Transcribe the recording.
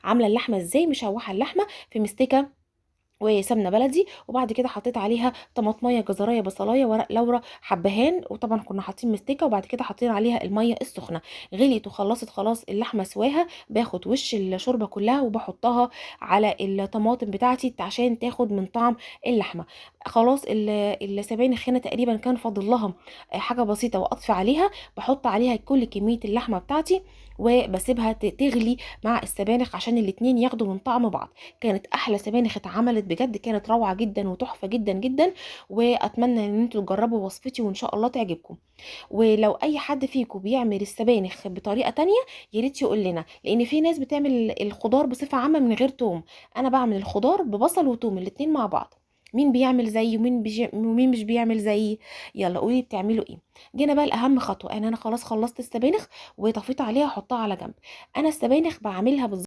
عامله اللحمة ازاي. مشوحه اللحمة في مستكه وسمنه بلدي، وبعد كده حطيت عليها طماطميه، جزرايه، بصلايه، ورق لورا، حبهان، وطبعا كنا حاطين مستكه، وبعد كده حاطين عليها المية السخنة. غليت وخلصت خلاص اللحمة سواها، باخد وش الشوربة كلها وبحطها على الطماطم بتاعتي عشان تاخد من طعم اللحمة. خلاص السبانخ هنا تقريبا كان فاضل لها حاجة بسيطة واطفي عليها. بحط عليها كل كمية اللحمة بتاعتي وبسيبها تغلي مع السبانخ عشان الاتنين ياخدوا من طعم بعض. كانت احلى سبانخ اتعملت بجد، كانت روعه جدا وتحفه جدا جدا. واتمنى ان انتوا تجربوا وصفتي وان شاء الله تعجبكم. ولو اي حد فيكم بيعمل السبانخ بطريقة تانية يا ريت يقول لنا، لان في ناس بتعمل الخضار بصفة عامة من غير توم. انا بعمل الخضار ببصل وتوم الاتنين مع بعض. مين بيعمل زيي ومين مش بيعمل زيي؟ يلا قولي بتعملوا ايه. جينا بقى لاهم خطوة، انا خلاص خلصت السبانخ وطفيت عليها، احطها على جنب. انا السبانخ بعملها بالظبط